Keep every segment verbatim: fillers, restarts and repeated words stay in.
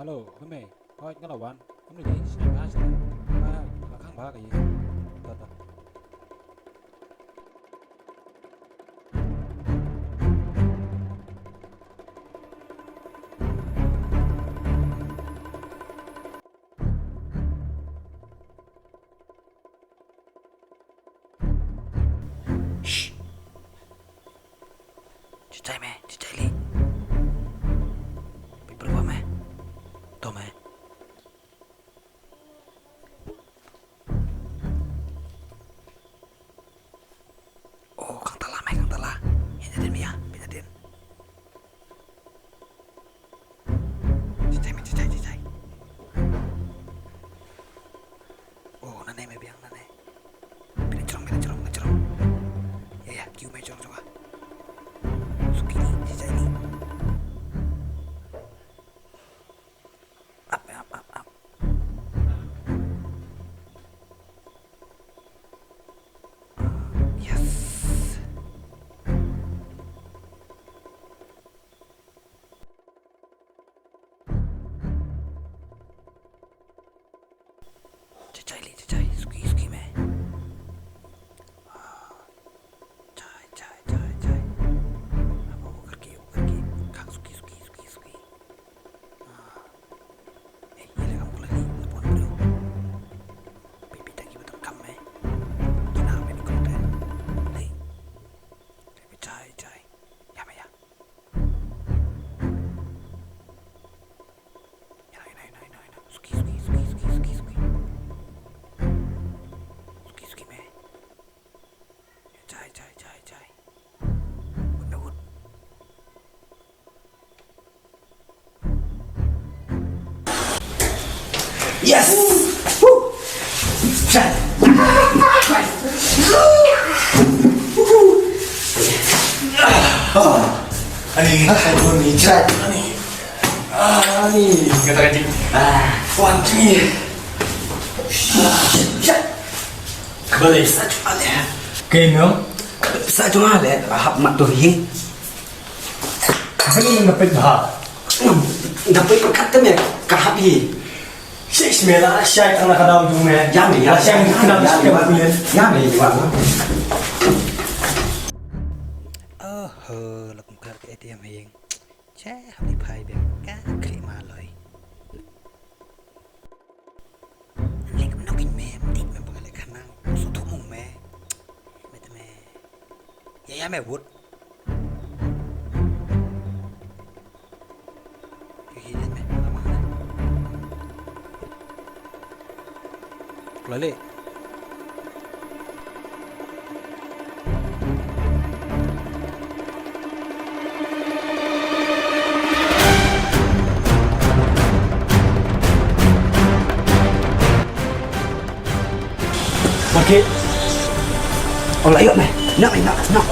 Hello, khuimet. Hooid, nga la wan. Kumne dei, sngewbha sha. Ba, la khang ba ka ïing. Ta ta. Shh. Jai jai me, jai jai li. Pi bru me. To me. Oh, khang tala me, khang tala. Ïa jadin me ïa, ïa jadin. Jai jai me, jai jai, jai jai. Oh, nane me biang, nane. Pynleit jrong, pynleit jrong, pynleit jrong. Ïa, ïa, kiew me jrong, jrong ah. Suki ni, jai jai ni. Ap, ap, ap, ap. Yes. Jai jai li, jai jai, suki, suki me. Ah, jai, jai, jai, jai. Ap, ap, u kyrkieh, u kyrkieh. Khang suki, suki, suki, suki. Ah. Eh, ïa leh kam pula li, la pon briew. Phi, phi tang ki ba donkam me. Kina me ni content. Hei. Jai, jai, jai. Ïa me ïa. Ïa na, ïa na, ïa na, ïa na, ïa na. Suki, suki, suki, suki, suki, suki. Suki, suki me. Jai, jai, jai, jai. Wut na wut. Yes! Woo! Jai. Ani, ani, ani. Ani. Kata kata. Ah, one, three. Jai. Kembali. Satu ale. Keno. Satu ale. Hap mat tu hi. Kani nga peit bha. Nga peit pyrkhat te me ka hap hi. Shi shi me la shai tang la ka daw jong me. Ya me, ya, shai me ka daw ya, jong me. Ya me, ya. Oh, la kum kar ka A T M ha ïing. Che, hap li phai biang ka khri ma loi. Lek nok in me, dik me bang lek khanang. Su thum me. Me te me. Ya ya me wut. Kloi leh. Okey. Oh, la ïoh me. Nak, nak, nak.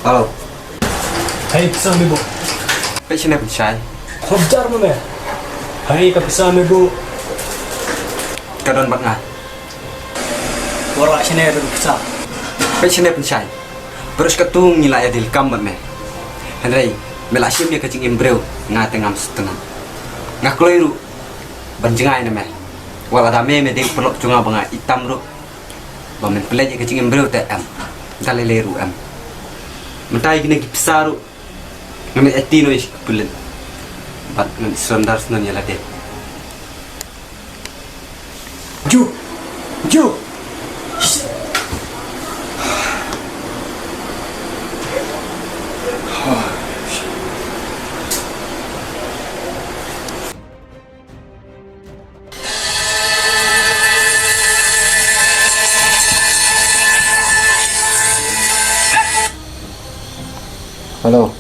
Hello. Hei, pisa me buh. Peit shane pynshai. Khop jar ma me. Hei, ka pisa me buh. Ka don bad nga. Wat la shane don pisa. Peit shane pynshai. Baroh shi katto ngi la ïa deal kam bad me. Hynrei me la shim ïa ka jingim briew, nga te ngam sngewtynnat. Nga kloi ruh ban jngai na me. Wat lada me me dei u paralok jong nga ba nga ïeit tam ruh, ba men pynleit ïa ka jingim briew te em. Da lei lei ruh em. Mynta ïa kine ki pisa ruh ngan ïa ti noh ïa shi pulit. Bad ngan surrender shen ïa lade. Ju. Ju. Hello.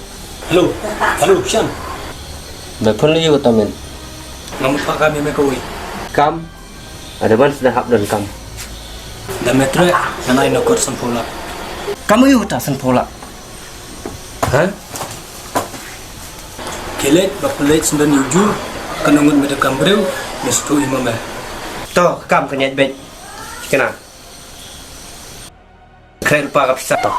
Hello. Hello, Shan. Ba phone lei ïa u Tamin. Nga mut pha kam ïa me kawei. Kam? Advance da hap don kam. Da me treh, ngan ai na kot sanphew lak. Kam ïa u ta sanphew lak. Ha? Ki leit, ba pynleit sendon ïa u Ju, kan ngut me da kam briew, me sngewthuh ïa ma me. To, kam ka ñiat beit. Kena. Khlem pa ka pisa to.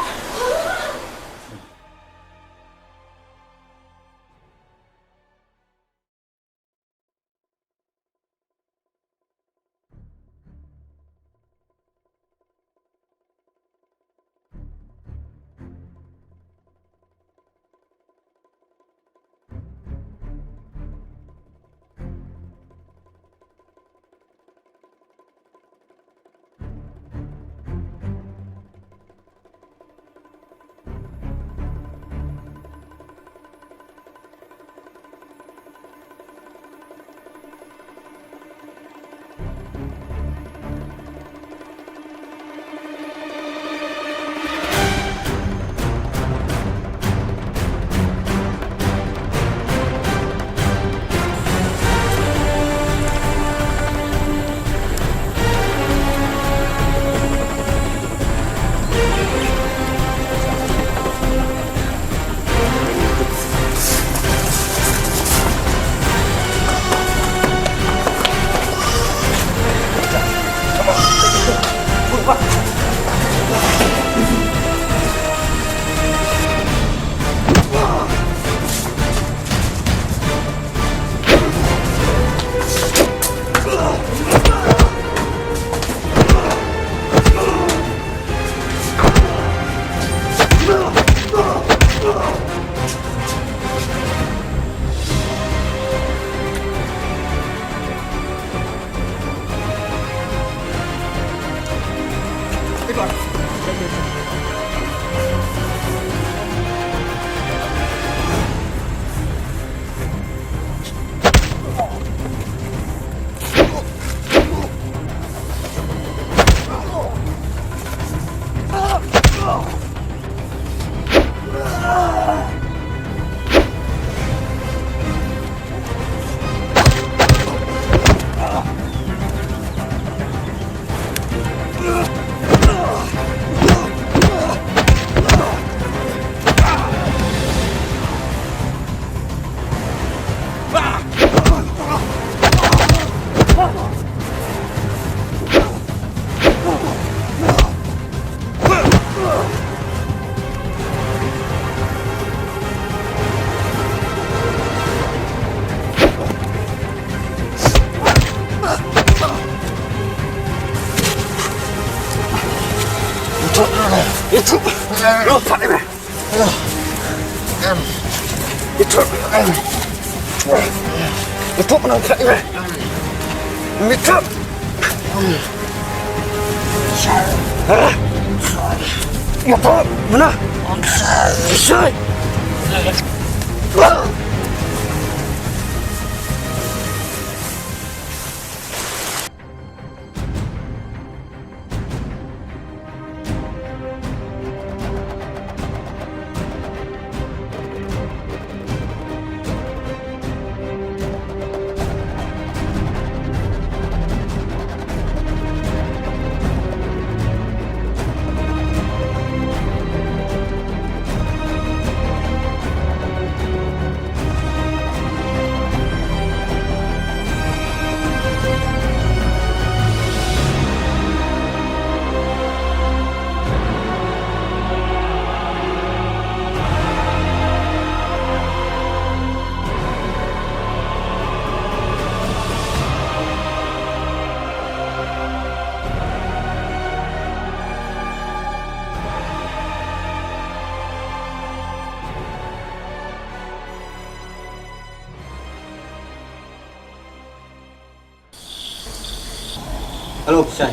Hello Pishai.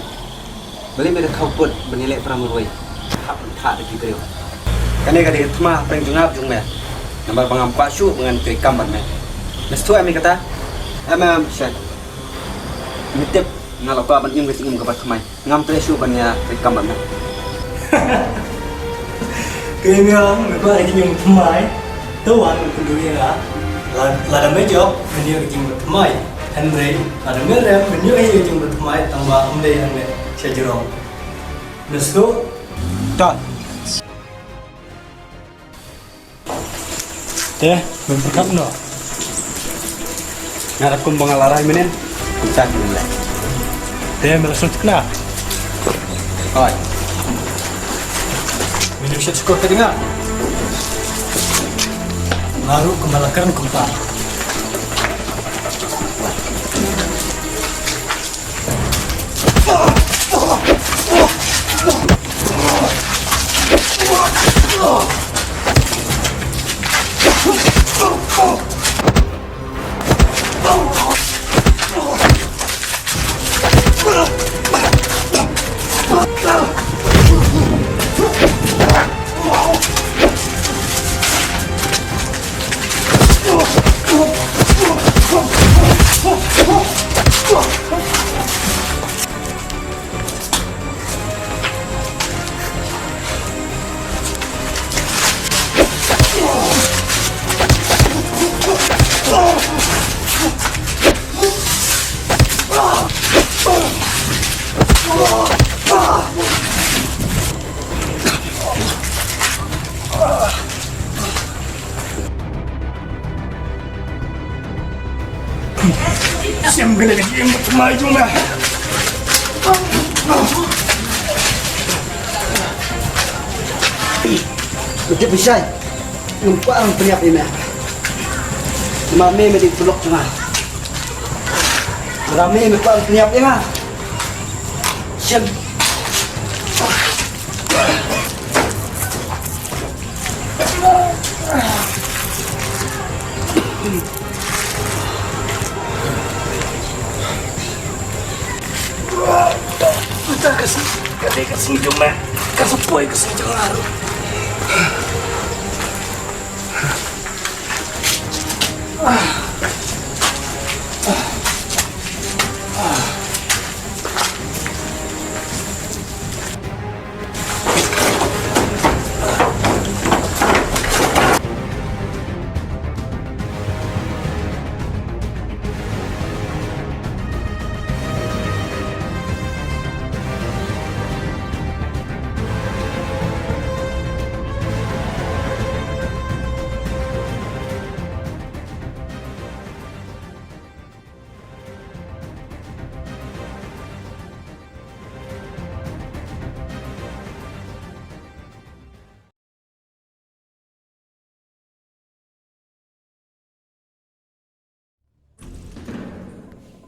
Balei me da khaw put ban ïaleh para marwei? Hap ban thah da ki briew. Kane ka dei ka thma hapdeng jong nga bad jong me. Namar ba ngam kwah shuh ba ngan trei kam bad me. Me sngewthuh em ïa kata? Em em Pishai. Me tip nga la kwah ban im ka jingim kaba thymmai. Ngam treh shuh ban ïa trei kam bad me. Te nga, me kwah ka jingim thymmai. To wan me kynduh ïa nga. La, lada me jop, men ïoh ka jingim thymmai. Hynrei lada me rem, men ïoh hi ka jingim thymmai tang ba ym dei hangne sha jrong. Me sngewthuh? Te, men pyrkhat noh. Nga da kum ba nga la rai mynnin, kumta ki mynleh. Te, men la sngewthuh na? Hooid. Men ym shet skor ka jingngeit. Nga ruh kumba la kren kumta. Shem kane ka jingim ba thymmai jong me. Khuti Pishai, ngam kwah ban pynïap ïa me. Namar me me dei u paralok jong nga. Namar me me kwah ban pynïap ïa nga. Shem. Kata ka sngi, kata ka sngi jong me, ka sa poi ka sngi jong nga ruh.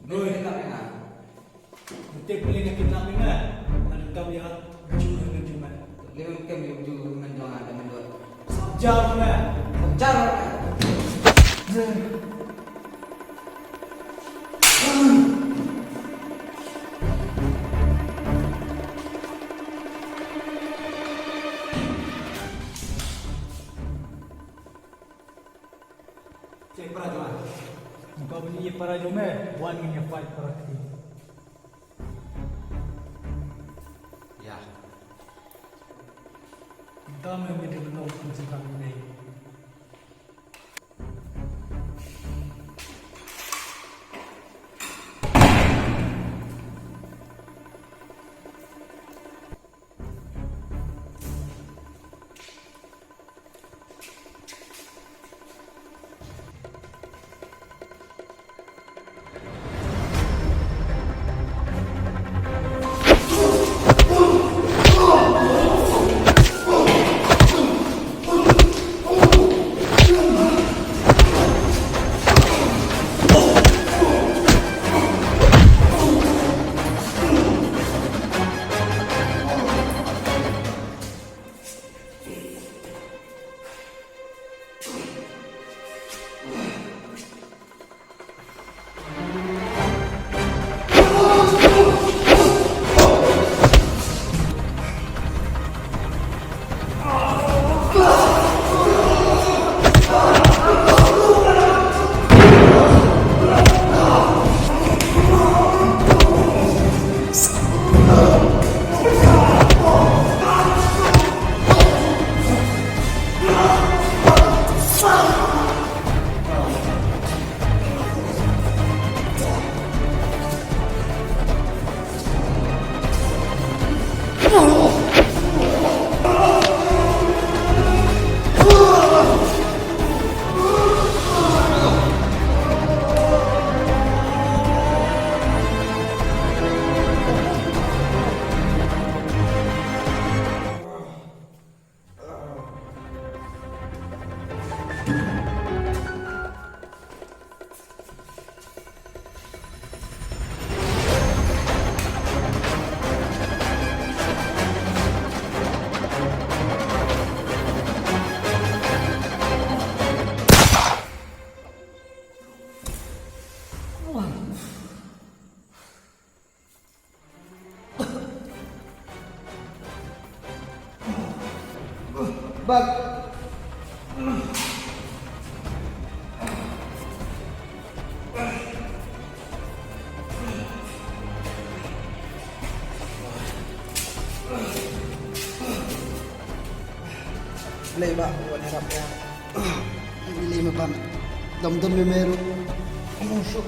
Doi. Betek pilih nak kidnap ni, man. Ngan kam ya, ju ngan ju man. Lewat kam ya, ju ngan ju ngan, ngan doi. Sabjar man. Sabjar man. Check para jong nga. Muka bunyi para jong me, wan ngin ïa fight para kti. Ya. Kita me me de long kum singkang ni. Bak. Lei ba wan harap ya. Lei ma ban. Dam dam me meru. Amu su.